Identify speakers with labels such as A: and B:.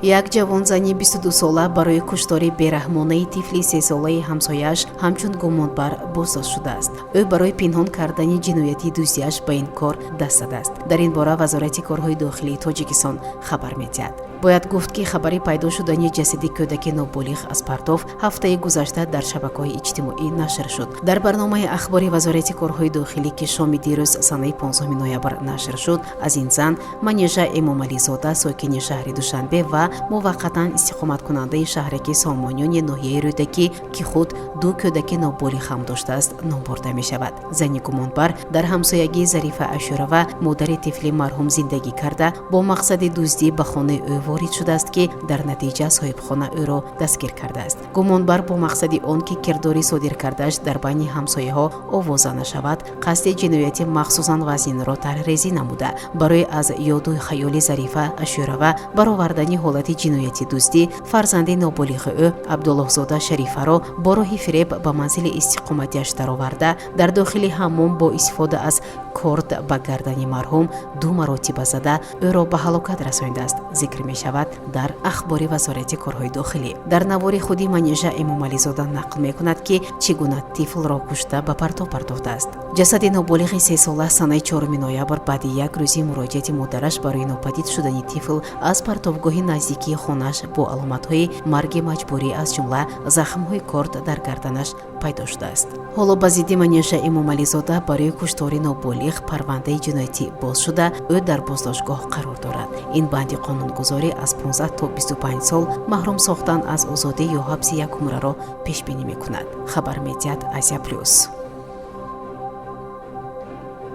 A: Як ҷавонзани 22-сола барои куштори бераҳмонаи тифли 3-солаи ҳамсояаш ҳамчун гумонбар боздошт шудааст. Ӯ барои пинҳон кардани ҷинояти дуздиаш ба ин кор даст задааст. Дар ин бора Вазорати корҳои дохилии Тоҷикистон хабар медиҳад. Бояд гуфт, ки хабари пайдо шудани ҷасади кӯдаки ноболиғ аз партов ҳафтаи гузашта дар шабакаҳои иҷтимоӣ нашр шуд. Дар барномаи ахбори Вазорати корҳои дохилӣ, ки шоми дирӯз, санаи 15 ноябр нашр шуд, аз ин зан, Манижа Эмомализода, сокини шаҳри Душанбе ва муваққатан истиқоматкунандаи шаҳраки Сомониёни ноҳияи Рӯдакӣ, ки худ ду кӯдаки ноболиғ ҳам доштааст, ном бурда мешавад. Зани гумонбар дар ҳамсоягии Зарифа Ашурова, модари тифли марҳум, зиндагӣ карда, бо мақсади дуздӣ ба хонаи ӯ ворид шудааст, ки дар натиҷа соҳибхона ӯро дастгир кардааст. Гумонбар бо мақсади он ки кирдори содир кардааш дар байни ҳамсояҳо овоза нашавад, қасди ҷинояти махсусан вазнинро тарҳрезӣ намуда, барои аз ёду хаёли Зарифа Ашурова баровардани ҳолати ҷинояти дуздӣ, фарзанди ноболиғи ӯ Абдуллоҳзода Шарифаро бо роҳи фиреб ба манзили истиқоматиаш дароварда, дар дохили ҳаммом бо истифода аз корд ба гардани марҳум ду маротиба зада, ӯро ба ҳалокат расонидааст, зикр мешавад дар ахбори Вазорати корҳои дохилӣ. Дар навори худи Манижа Эмомализода нақл мекунад, ки чӣ гуна тифлро кушта, ба партов партофтааст. Ҷасади ноболиғи 3-сола санаи 4 ноябр, баъди як рӯзи муроҷиати модараш барои нопадид шудани тифл, аз партовгоҳи наздикии хонааш бо аломатҳои марги маҷбурӣ, аз ҷумла захмҳои корд дар гарданаш, пайдо шудааст. Ҳоло ба зидди Манижа Эмомализода барои куштори ноболиғ парвандаи ҷиноятӣ боз шуда, ӯ дар боздоштгоҳ қарор дорад. Ин банди қонунгузорӣ аз 15 то 25 сол маҳрум сохтан аз озодӣ ё ҳабси якумраро пешбинӣ мекунад, хабар медиҳад Азия Плюс.